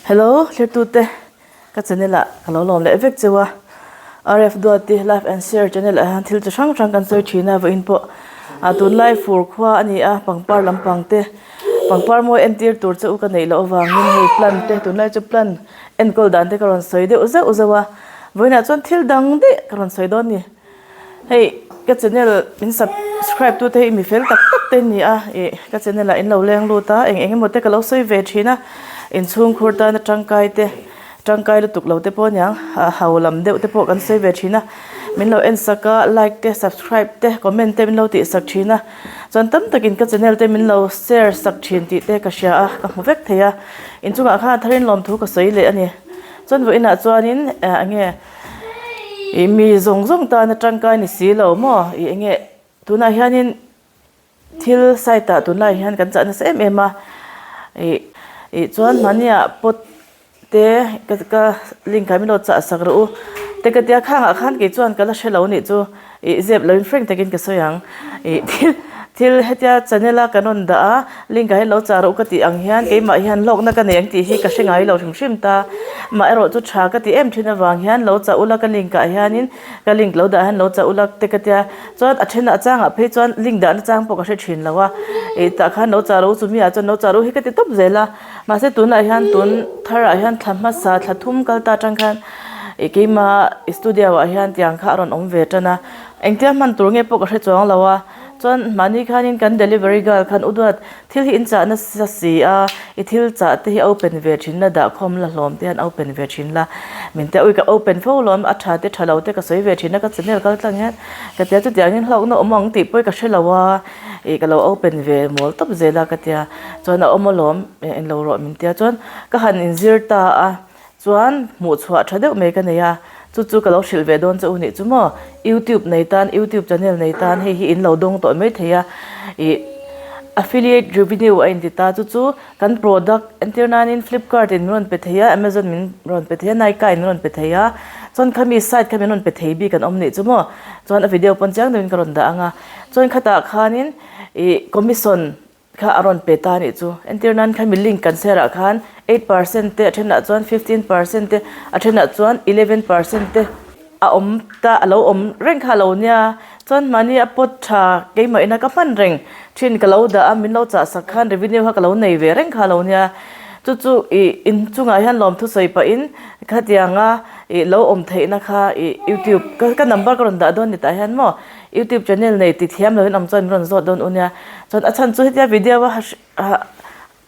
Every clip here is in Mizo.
Hello thlertute ka channel ah ka lo lawm leh vek cheu a RF Duati live and share channel ah hian thil chi hrang hrang kan sawi thin a vawiin pawh ah tunlai fur khua a ni a pangpar lampang te pangpar mawi entir tur che u ka neih loh avangin hei plant te tunlai chu plant enkawl dan te ka rawn sawi deuh zeuh zeuh a vawiinah chuan thil dang daih ka rawn sawi dawn a ni. Hei ka channel min subscribe tu te hi mi fel tak tak te an ni a ih ka channel ah in lo leng lut a eng eng emaw te ka lo sawi ve thin a inchhungkhur tana tangkai te tangkai lutuk lo te pawh aniang a ho lam deuh te pawh kan sawi ve thin a min lo en sak a like te subscribe te comment te min lo tih sak thin a chuan tam takin ka channel te min lo share sak thin tih te ka hria a ka hmu vek thei a inchungah khan a tharin lawmthu ka sawi leh a ni chuan vawiinah chuanin eng nge. Ih mi zawng zawng tana tangkai ni si lo maw ih eng nge tunah hianin thil site ah tunlaiah hian kan chah nasa em em a ih ih chuan mahniah pot te ka ka link ah min lo chah sak rawh u te ka tia khangah khan kei chuan ka la hre lo nih chu ih zep loin frank takin ka sawi ang ih thil thil hetia channel a kan rawn dah a link ah hian lo chah rawh u ka tih ang hian keimah hian hlawkna ka nei ang tih hi ka hre ngai lo hrim hrim ta amaherawh chu tha ka tih em thin avang hian lo chah ula ka link ah hianin ka link lo dah hian lo chah ula te ka tia chuan a then a changah phei chuan link dahna chang pawh ka hre thin lo a ih tah khan lo chah rawh u chumi ah chuan lo chah rawh u hi ka ti tawp zel a mahse tunah hian tun tharah hian thla hmasa thla thum kal ta atang khan ih keimah studio ah hian tiang kha a rawn awm ve tan a engtia hman tur nge pawh ka hre chuang lo a. Chuan mahni khanin kan delivery girl khan u duat thil hi in chah nasa si a, i thil chah te hi open ve thin la dahkhawm la hlawm te hian open ve thin la min tia ui ka open fo lawm a tha te tha lo te ka sawi ve thin a ka channel kal tlang hian ka tia chutiangin hlauhna awm ang tih pawh ka hre lo a ih ka lo open ve mawl tawp zel a ka tia chuan a awm alawm englo rawh min tia chuan ka han inzir ta a. Chuan hmuh chhuah tha deuh mai ka nei a, chu chu ka lo hrilh ve dawn che u nih chu maw? YouTube nei tan, YouTube channel nei tan hei hi in lo dawng tawh mai thei a, ih affiliate revenue a inti ta, chu chu kan product entir nanin Flipkart in min rawn pe thei a, Amazon min rawn pe thei a, Nykaa in min rawn pe thei a, chuan khami site kha min rawn pe thei bik an awm nih chu maw? Chuan a video pawn chiang deuhin ka rawn dah ang a, chuan khatah khanin ih commission kha a rawn pe ta anih chu. Entir nan khami link kan share ah khan 8% te a thenah chuan 15% te a thenah chuan 11% te a awm ta a lo awm reng kha a lo nia. Chuan mahni a pawt tha keimah ina ka hman reng thin ka lo dah a min lo chah sak khan revenue kha ka lo nei ve reng kha a lo nia. Chu chu ih inchungah hian lawmthu sawi pahin khatianga ih lo awm theihna kha ih youtube ka number ka rawn dah dawn ni tah hian maw. Youtube channel nei ti thiam loin awm chuan min rawn zawt dawn u nia. Chuan a chhan chu hetia video a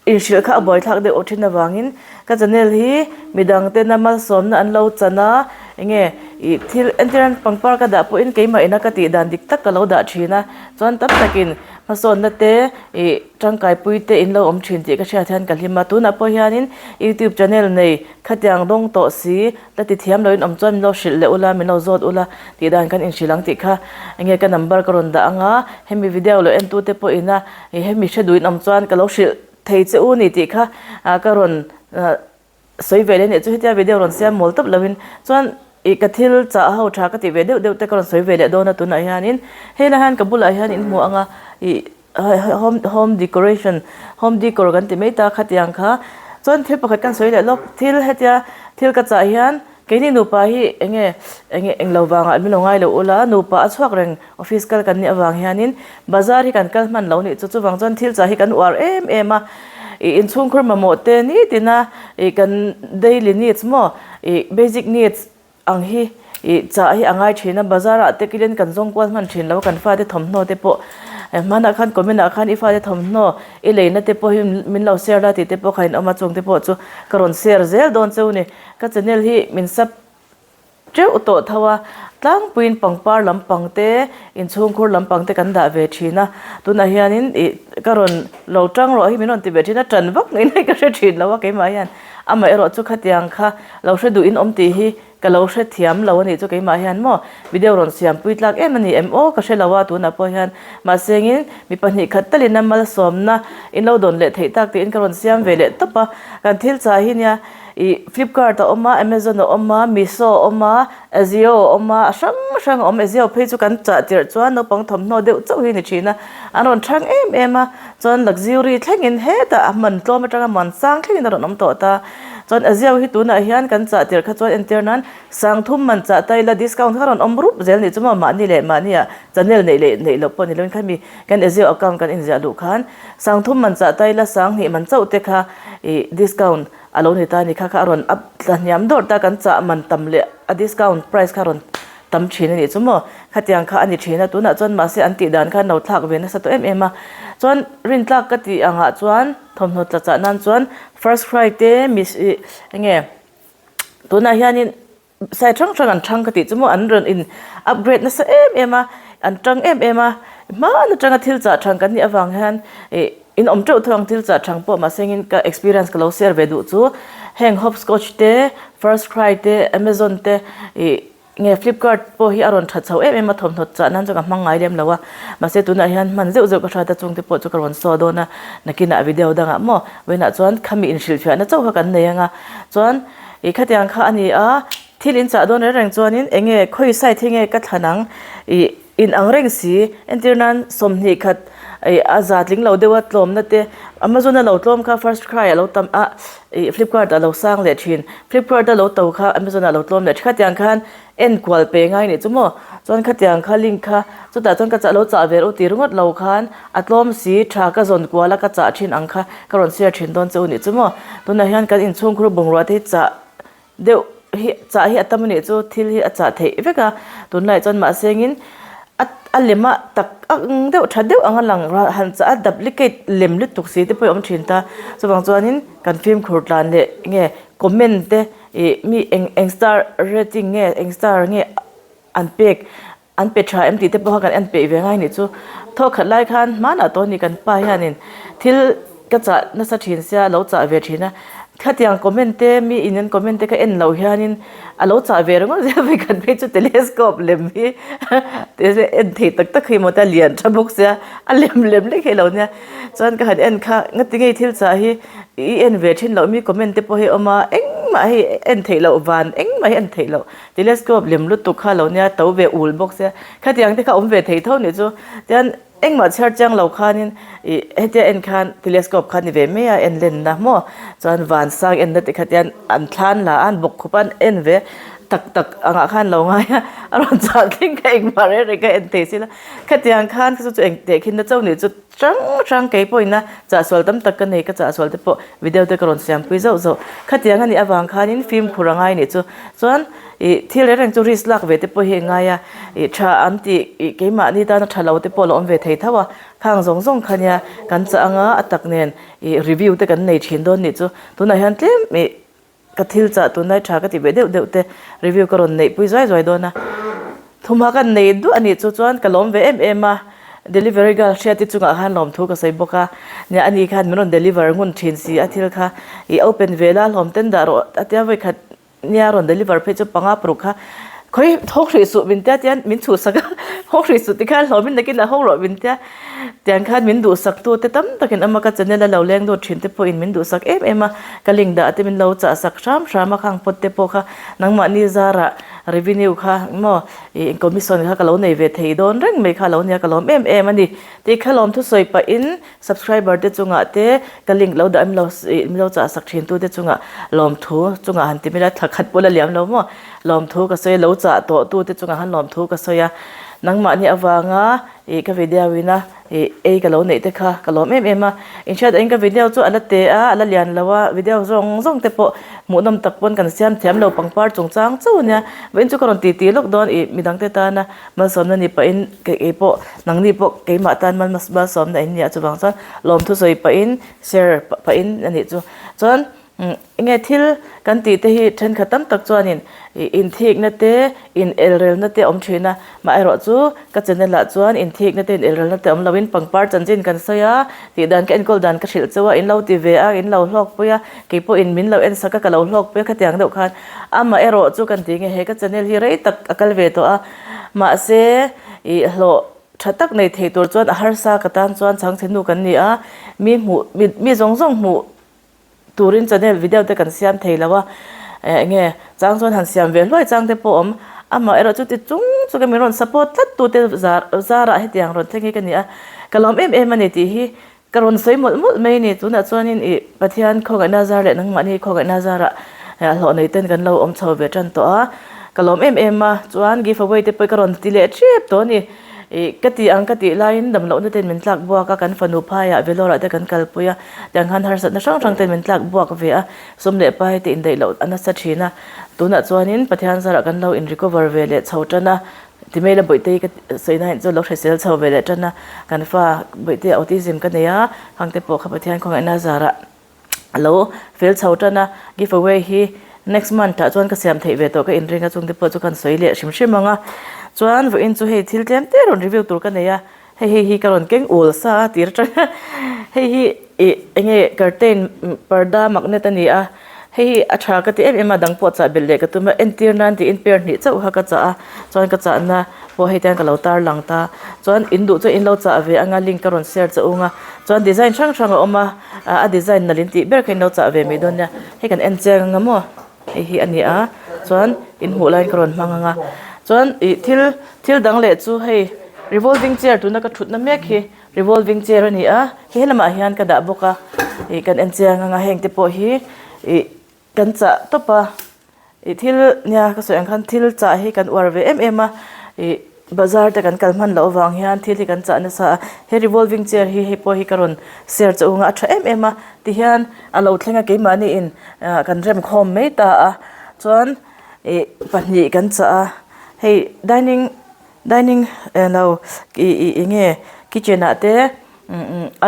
inhrilh kha a buaithlak deuh awh thin avangin ka channel hi midang tena malsawmna an lo chan a, enge ih thil entirna pangpar ka dah pawhin keimah ina ka tih dan dik tak ka lo dah thin a, chuan tam takin hmasawnna te ih tangkaipui te in lo awm thin tih ka hriat hian ka hlim a. Tunah pawh hianin youtube channel nei khatiang dawng tawh si La ti thiam loin awm chuan min lo hrilh leh ula, min lo zawt ula tih dan kan inhrilh ang tih kha enge ka number ka rawn dah ang a, hemi video lo en tute pawhin a hemi hre duhin awm chuan ka lo hrilh thei che u ni tih kha ka rawn sawi ve leh a nih chu hetia video rawn siam mawl tawp loin chuan ih ka thil chah ho tha ka tih ve deuh deuh te ka rawn sawi ve leh dawn a tunah hianin helai hian ka bulah hian in hmu ang a ih Home home decoration home decor kan ti mai ta khatiang kha chuan thil pakhat kan sawi leh lawk thil hetia thil ka chah hian keini nupa hi enge enge englo vangah min lo ngai lo ula nupa a chhuak reng office kal kan nih avang hianin bazar hi kan kal hman lo nih chu chuvang chuan thil chah hi kan uar em em a ih inchhungkhur mamawh te nitin a ih kan daily needs maw ih basic needs Ang hi ih chah hi a ngai thin a, bazar ah te kilin kan zawng kual hman thin lo a, kan fate thawmhnaw te pawh hmanah khan comment ah khan i fate thawmhnaw i leina te pawh hi min lo share la tih te pawh kha in awm a, chung te pawh chu ka rawn share zel dawn cheu ni. Ka channel hi min sub teuh tawh tho a, tlangpuiin pangpar lampang te inchhungkhur lampang te kan dah ve thin a, tunah hianin ih ka rawn lo tang rawh hi min rawn ti ve thin a, tan vak ngei ngei ka hre thin lo a keimah hian. Amaherawh chu khatiang kha lo hre duhin awm tih hi ka lo hre thiam lo a nih chu keimah hian maw video rawn siam pui tlak em a ni em aw ka hre lo a tunah pawh hian mahse engin mi pahnih khat talin a malsawmna in lo dawn leh theih tak tiin ka rawn siam ve leh tawp a kan thil chah hi nia ih flipkart a awm a amazon a awm a meesho a awm a Azio a awm a a hrang hrang a awm Azio phei chu kan chah tirh chuan naupang thawmhnaw deuh chauh hi a ni thin a an rawn chhang em em a chuan luxury thlengin hetah a man tlawm atanga man sang thlengin a rawn awm tawh ta. Chuan Aziau hi tunah hian kan chah tirh kha chuan entir nan Sangthum man chah ta ila discount kha rawn awm rup zel nih chu maw mahni leh mahnia channel neih leh neih loh pawh ni loin khami kan Aziau account kan inziah luh khan Sangthum man chah ta ila Sanghnih man chauh te kha ih discount a lo ni ta a ni kha kha a rawn up tla hniam dawrh ta kan chah man tam leh a discount price kha rawn tam thin a nih chu maw khatiang kha a ni thin a tunah chuan mahse an tih dan khan lo thlak ve nasa tawh em em a chuan rintlak ka tih angah chuan thawmhnaw tla chah nan chuan first cry te miss ih enge tunah hianin side hrang hrang an thang ka tih chu maw an rawn in upgrade nasa em em a an tang em em a hman atanga thil chah thang kan nih avang hian ih in awm teuh thung ang thil chah thang pawh mahse engin ka experience ka lo share ve duh chu heng hopscotch te first cry te amazon te ih Nge Flipkart pawh hi a rawn that chho em em a, thawmhnaw chah nan chuan ka hmang ngai lem lo a, mahse tunah hian hman zeuh zeuh ka hrat a, chungte pawh chu ka rawn saw dawn a, nakinah video dangah maw vawiinah chuan khami inhrilhfiahna chauh kha kan nei ang a, chuan ih khatiang kha a ni a, thil in chah dawn reng reng chuanin eng nge khawi side hi nge ka thlan ang ih in ang reng si, entir nan 20 khat ih a za tling lo deuh a tlawmna te Amazon a lo tlawm kha first cry a lo tam a ih Flipkart a lo sang leh thin, Flipkart a lo to kha Amazon ah lo tlawm leh thin khatiang khan en kual pe ngai nih chu maw chuan khatiang kha link kha chutah chuan ka chah lo chah ve rawh ti ringawt lo khan a tlawm si tha ka zawn kual a ka chah thin ang kha ka rawn share thin dawn che u nih chu maw tunah hian kan inchhungkhur bungrua te hi chah deuh hi chah hi a tam a nih chu thil hi a chah theih vek a tunlaiah chuan mahse engin a a lem a tak ang deuh tha deuh ang a lang han chah a duplicate lem lutuk si te pawh hi a awm thin ta chuvang chuanin kan fimkhur tlan leh nge comment te ih mi eng eng star rating nge eng star nge an pek An pe tha em tih te pawh kha kan en peih ve ngai nih chu. Thawk khat lai khan hmanah tawh ni kan pa hianin thil ka chah nasa thin sia a lo chah ve thin a. Khatiang comment te mi in an comment te ka en loh hianin a lo chah ve ringawt zel mai kan phei chu telescope lem hi en thei tak tak hi maw tia lian tha bawk sia a lem lem lek hi lo nia. Chuan ka han en kha ngati ngei thil chah hi i en ve thin loh mi comment te pawh hi a awm a engmah hi en theih loh van engmah hi en theih loh. Telescope lem lutuk kha lo nia to ve ul bawk sia khatiang te kha awm ve thei tho nih chu tian engmah chhiar chiang lo khanin ih hetia en khan telescope kha ni ve mai a en len na maw chuan van sang en na te kha tian an thlan la a an bawk khup a an en ve tak tak angah khan lo ngai a a rawn chah thleng kha engmah reng reng kha en thei sila khatiang khan chu chu eng tehkhin na chauh nih chu. Hrang hrang kei pawhin a chahsual tam tak ka nei, ka chahsual te pawh video te ka rawn siampui zauh zauh. Khatiang a nih avang khanin fimkhur a ngai nih chu. Chuan ih thil reng reng chu risk lak ve te pawh hi a ngai a, ih tha an tih ih keimahni tana tha lo te pawh a lo awm ve thei tho a, khang zawng zawng kha nia kan chah anga a tak nen ih review te kan nei thin dawn nih chu. Tunah hian tlem ih Ka thil chah tunlai tha ka ti ve deuh deuh te review ka rawn neih pui zuai zuai dawn a, thumha ka nei duah a nih chu chuan ka lawm ve em em a, delivery girl Hriati chungah khan lawmthu ka sawi bawk a, nia ani khan min rawn deliver ngun thin si a thil kha i open ve la hlawm ten dah rawh a tia vawikhat nia rawn deliver phei chu panga paruk kha khawi hawk hrih suh min tia tian min chhuhsak a, hawk hrih suh tikhan hlawmin nakin a hawk rawh min tia. Tiang khan min duhsak tu te tam takin ama ka channel a lo leng lut thin te pawhin min duhsak em em a, ka link dah te min lo chah sak hram hram a khang pawt te pawh kha nangmahni zarah revenue kha maw ih commission kha ka lo nei ve thei dawn reng mai kha lo nia ka lawm em em a ni tih kha lawm thusawi pahin subscriber te chungah te ka link lo dah em lo ih min lo chah sak thin tu te chungah lawmthu chungah han ti mai la thla khat pawh la liam lo maw lawmthu ka sawi a lo chah tawh tu te chungah khan lawmthu ka sawi a nangmahni avanga Ih ka video ina ih ei ka lo neih te kha ka lawm em em a, inhriat in ka video chu a la te a, a la lian lo a, video zawng zawng te pawh hmuhnawm tak pawn kan siam thiam lo pangpar chungchang chauh a nia, vawiin chu ka rawn titi lawk dawn ih midang te tana malsawmna ni pahin kei pawh nangni pawh keimah tan malsawmna in nia chuvang chuan lawmthu sawi pahin share pahin a nih chu chuan. Enge thil kan tih te hi thenkhat tam tak chuanin inthikna te, inelrelna te a awm thin a, maherawhchu ka channel ah chuan inthikna te inelrelna te awm loin pangpar chanchin kan sawi a, tih dan ka enkawl dan ka hrilh chauh a, in lo ti ve a, in lo hlawkpui a, kei pawhin min lo en sak a ka lo hlawkpui a khatiang deuh khan amaherawhchu kan ti nge he ka channel hi rei tak a kal ve tawh a, mahse ih hlawh tha tak nei thei tur chuan a harsa ka tan chuan chhangchhe nu kan ni a, mi hmuh mi zawng zawng hmuh Turin channel video te kan siam thei lo a, eng nge chang chuan han siam ve hluai chang te pawh awm, amah erawh chuti chung chu ka min rawn support tlat tu te zar zarah hetiang rawn thleng hi ka ni a, ka lawm em em a ni tih hi Ka rawn sawi mawlh mawlh mai a ni. Tunah chuanin ih Pathian khawngaihna zar leh nangmahni khawngaihna zarah hlawh nei ten kan lo awm chho ve tan tawh a. Ka lawm em em a, chuan give away te pawh ka rawn ti leh tep tawh a ni. Ih ka ti ang ka tih laiin damlohna ten min tlak buak a, kan fanu phaiah Vellore ah te kan kalpui a, tiang khan harsatna hrang hrang ten min tlak buak ve a, sum leh pai te indaih loh a nasa thin a. Tunah chuanin Pathian zarah kan lo in recover ve leh chho tan a. Timela Bawihtei ka sawi na chu lo hrisel chho ve leh tan a, kan fa Bawihtei autism ka nei a, hang te pawh kha Pathian khawngaihna zarah a lo fel chho tan a, give away hi next month ah chuan ka siam theih ve tawh ka inring a, chung te pawh chu kan sawi leh hrim hrim ang a, chuan vawiin chu hei thil tlem te rawn review tur ka nei a, hei hei hi ka rawn keng ul sa a tir atang hei hi ih eng nge curtain parda magnet a ni a hei hi a tha ka ti em em a dang pawh chah belh leh ka tum a entir nan tiin pair hnih chauh kha ka chah a chuan ka chahna pawh hei tiang ka lo tar lang ta chuan in duh chu in lo chah ve anga link ka rawn share che ung a chuan design hrang hrang a awm a a design nalh in tih ber kha in lo chah ve mai dawn nia hei kan en chiang ang a maw. Hei hi a ni a chuan in hmuh laiin ka rawn hmang ang a chuan ih thil thil dang leh chu hei revolving chair tuna ka thutna mek hi revolving chair a ni a he lamah hian ka dah bawk a ih kan en chiang ang a heng te pawh hi ih kan chah tawp a ih thil nia ka sawi ang khan thil chah hi kan uar ve em em a ih. Bazar te kan kal hman loh avang hian thil hi kan chah nasa a, he revolving chair hi hei pawh hi ka rawn share che ung a, a tha em em a tihian a lo thleng a keimahni in ah kan rem khawm mai ta a chuan ih pahnih kan chah a hei dining dining eng lo ih ih eng nge kitchen ah te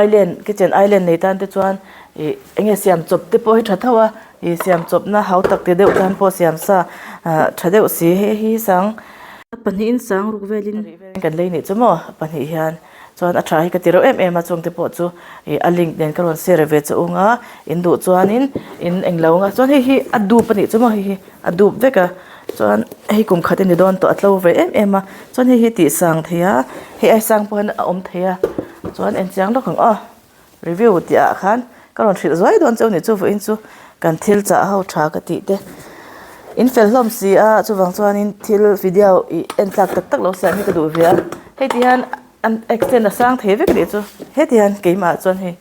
island kitchen island nei tan te chuan ih eng nge siam chawp te pawh hi tha tho a ih siam chawp na hau tak ti deuh tan pawh siam sa ah tha deuh si hei hi sang. A pahnihin sang ruk velin kan lei nih chu maw a pahnih hian chuan a tha hi ka ti reuh em em a chung te pawh chu ih a link nen ka rawn share ve che ung a in duh chuanin in englo ang a chuan hei hi a dup a nih chu maw hei hi a dup vek a chuan hei kum khat a ni dawn tawh a tlo ve em em a chuan hei hi tih sang thei a hei ai sang pawh hian a awm thei a chuan en chiang lawk ang aw. Review tih ah khan ka rawn hrilh zuai dawn cheu ni chu vawiin chu kan thil chah ho tha ka tih te in fel hlawm si a chuvang chuanin thil video ih en tlak tak tak lo siam hi ka duh ve a hei ti hian an extend a sang thei vek a nih chu heti hian keimah chuan hei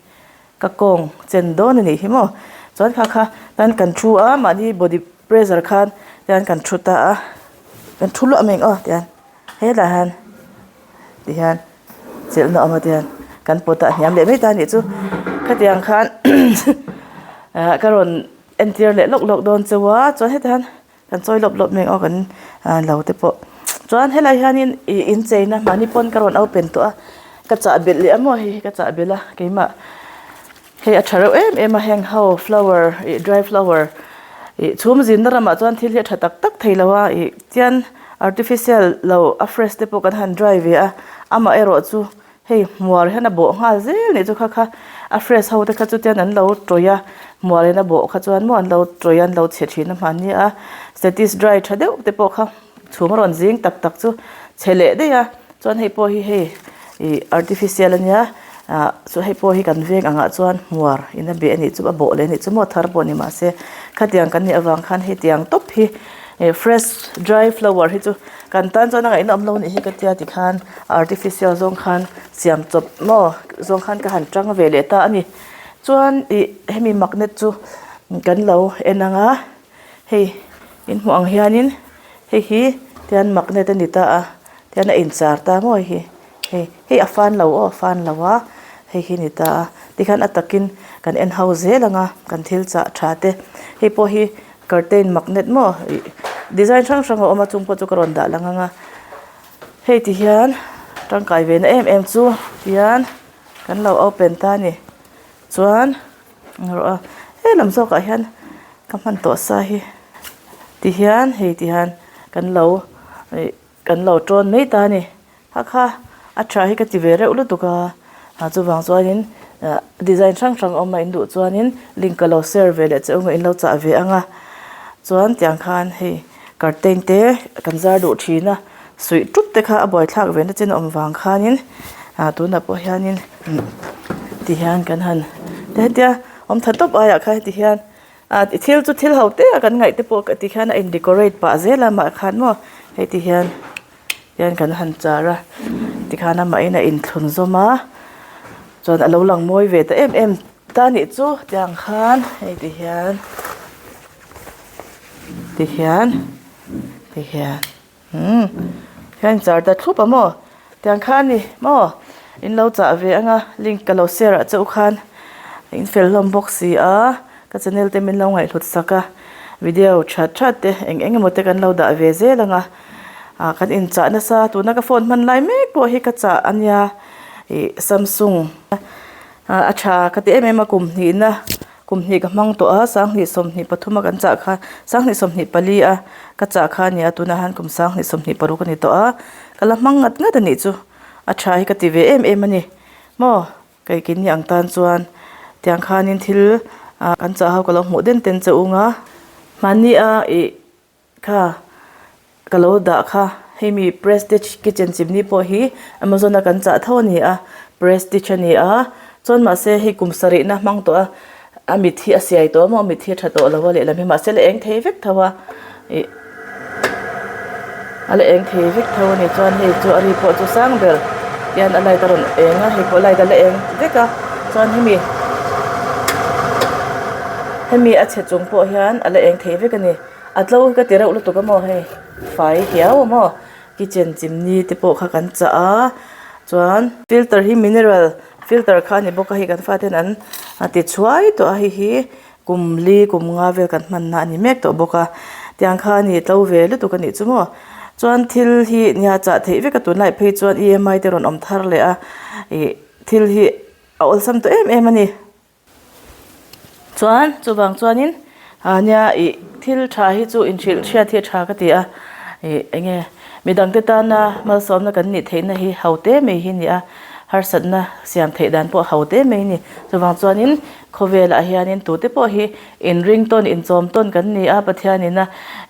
ka kawng chen dawn a nih hi maw chuan kha kha tan kan thu a mahni body pressure khan tian kan thu ta a kan thu luah mai ang aw tian hetlai hian tihian chelhna awm a tihian kan pawt a hniam leh mai ta anih chu khatiang khan ah ka rawn entir leh lawk lawk dawn cheu a chuan hetah hian kan chawi lawp lawp mai ang aw kan ah lo te pawh chuan helai hianin ih incheina mahni pawn ka rawn open tawh a ka chah belh leh a maw hei hi ka chah belh a keimah hei a tha reuh em em a heng ho flower ih dry flower ih chhum zinna ramah chuan thil hi a tha tak tak thei lo a ih chian artificial lo a fresh te pawh kan han dry ve a amaherawh chu hei hmuar hian a bawh nghal zel nih chu kha kha a fresh ho te kha chu tian an lo tawih a hmuar in a bawh kha chuan maw an lo tawih a an lo chhe thin a hmanni a statis dry tha deuh te pawh kha chhum a rawn zing tak tak chu chhe leh daih a. Chuan hei pawh hi hei ih artificial a nia ah chu hei pawh hi kan veng angah chuan hmuar in a beh a nih chu a bawh leh a nih chu maw thar pawh ni mahse khatiang kan nih avang khan hetiang tawp hi ih fresh dry flower hi chu kan tan chuan a ngaihna awm lo a nih hi ka tia tikhan artificial zawng khan siam chawp maw zawng khan ka han tang ve leh ta a ni chuan ih hemi magnet chu kan lo en ang a hei in hmuh ang hianin hei hi tian magnet a ni ta a. Tihian a inchar ta maw hei hi hei hei a fan lo aw a fan lo a hei hi ni ta a tikhian a takin kan en ho zel ang a kan thil chah tha te hei pawh hi curtain magnet maw ih design hrang hrang a awm a chung pawh chu ka rawn dah lang ang a hei ti hian tangkai ve na em em chu tihian kan lo open ta a ni chuan rawh a helam zawkah hian ka hman tawh sa hi tihian hei tihian kan lo ih. Kan lo tawn mai ta a ni. Kha kha a tha hi ka ti ve reuh lutuk a, ah chuvang chuanin ah design hrang hrang awm a in duh chuanin link ka lo share ve leh che u in lo chah ve ang a. Chuan tiang khan hei curtain te kan zar duh thin a, suih tup te kha a buaithlak ve na chin a awm vang khanin ah tunah pawh hianin ti hian kan han ti hetia awm tha tawp aiah khan heti hian. Ah thil chu thil ho te a kan ngaih te pawh ti khian a in decorate pah zel a mah khan maw hei ti hian hian kan han char a tikhan amah in a inthlun zawm a. Chuan a lo lang mawi ve ta em em ta nih chu tiang khan hei ti hian ti hian ti hian umm hian char ta thlup a maw tiang khan a ni maw in lo chah ve anga link ka lo share ah chauh khan in fel hlawm bawk si a ka channel te min lo ngaihhlut sak a video that that te eng eng emaw te kan lo dah ve zel anga ah kan inchah nasa tuna ka phone hman lai mek pawh hi ka chah a nia. Ih samsung a tha ka ti em em a kum hnihna kum hnih ka hmang tawh a sanghnih 23 a kan chah kha sanghnih 24 a ka chah kha a ni a tunah hian kum sanghnih 26 a ni tawh a ka la hmang ngat ngat a nih chu a tha hi ka ti ve em em a ni maw kei kin ni ang tan chuan tiang khanin thil ah kan chah ho ka lo hmuh den den che ung a hmanni a ih. Kha ka lo dah kha hei mi prestige kitchen chimney pawh hi amazon a kan chah tho a ni a prestige a ni a chuan mahse hei kum sarihna hmang tawh a a mit hi a siai tawh maw a mit hi a tha tawh lo a lehlam hi mahse a la eng thei vek tho a ih a la eng thei vek tho a ni chuan hei chu a ri pawh chu sang ber hian a light a rawn eng a hei pawh light a la eng vek a chuan hemi hemi a chhe chung pawh hian a la eng thei vek a ni. A tlo hi ka ti reuh lutuk a maw hei fai hiau a maw kitchen chimney te pawh kha kan chah a chuan filter hi mineral filter kha a ni bawk a hei kan fate hian an a ti chhuai tawh a hei hi kum li kum nga vel kan hman na a ni mek tawh bawk a tiang kha a ni tlo ve lutuk a nih chu maw chuan thil hi nia chah theih vek a tunlai phei chuan E M I te rawn awm thar leh a ih thil hi a awlsam tawh em em a ni. Chuan chuvang chuanin ah nia ih thil tha hi chu inhrilh hriat hi a tha ka ti a ih eng nge midangte tana malsawmna kan nih theihna hi ho te mai hi a ni a harsatna siam theih dan pawh ho te mai a ni chuvang chuanin khawvelah hianin tute pawh hi inring tawn inchawm tawn kan ni a Pathianina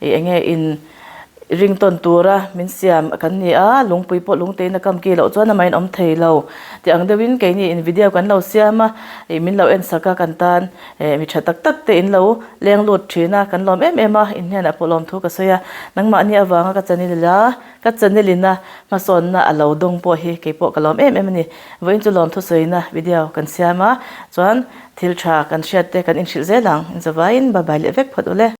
ih eng nge in. Ring tawn tura min siam kan ni a, lungpui pawh lungtein a kam ki loh chuan amahin awm thei lo. Tih ang deuhin keini in video kan lo siam a, ih min lo en sak a kan tan eh mi tha tak tak te in lo leng lut thin a, kan lawm em em a, in hnenah pawh lawm thu ka sawi a. Nangmahni avanga ka channel a, ka channel ina hmasawnna a lo dawng pawh hi kei pawh ka lawm em em a ni. Vawiin chu lawm thusawina video kan siam a, chuan thil tha kan hriat te kan inhrilh zel ang, inzavaiin bye bye leh vek phawt ule.